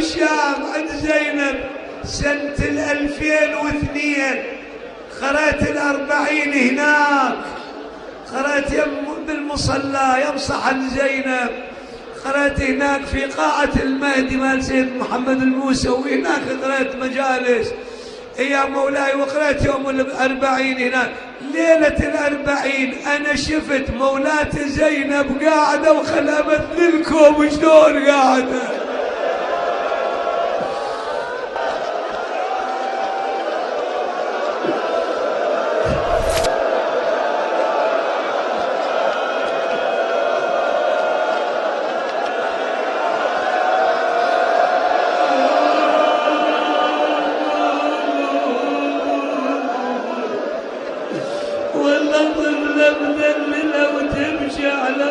بالشام عند زينب سنة 2002. قرأت 40 هناك، قرأت بالمصلى يم صحن زينب، قرأت هناك في قاعة المهدي مال سيد محمد الموسوي، هناك قرأت مجالس يا مولاي، وقرأت يوم 40 هناك. ليلة 40 أنا شفت مولاة زينب قاعدة وخلها أمثلكم شلون قاعدة. والله طفلة مذللة وتمشي على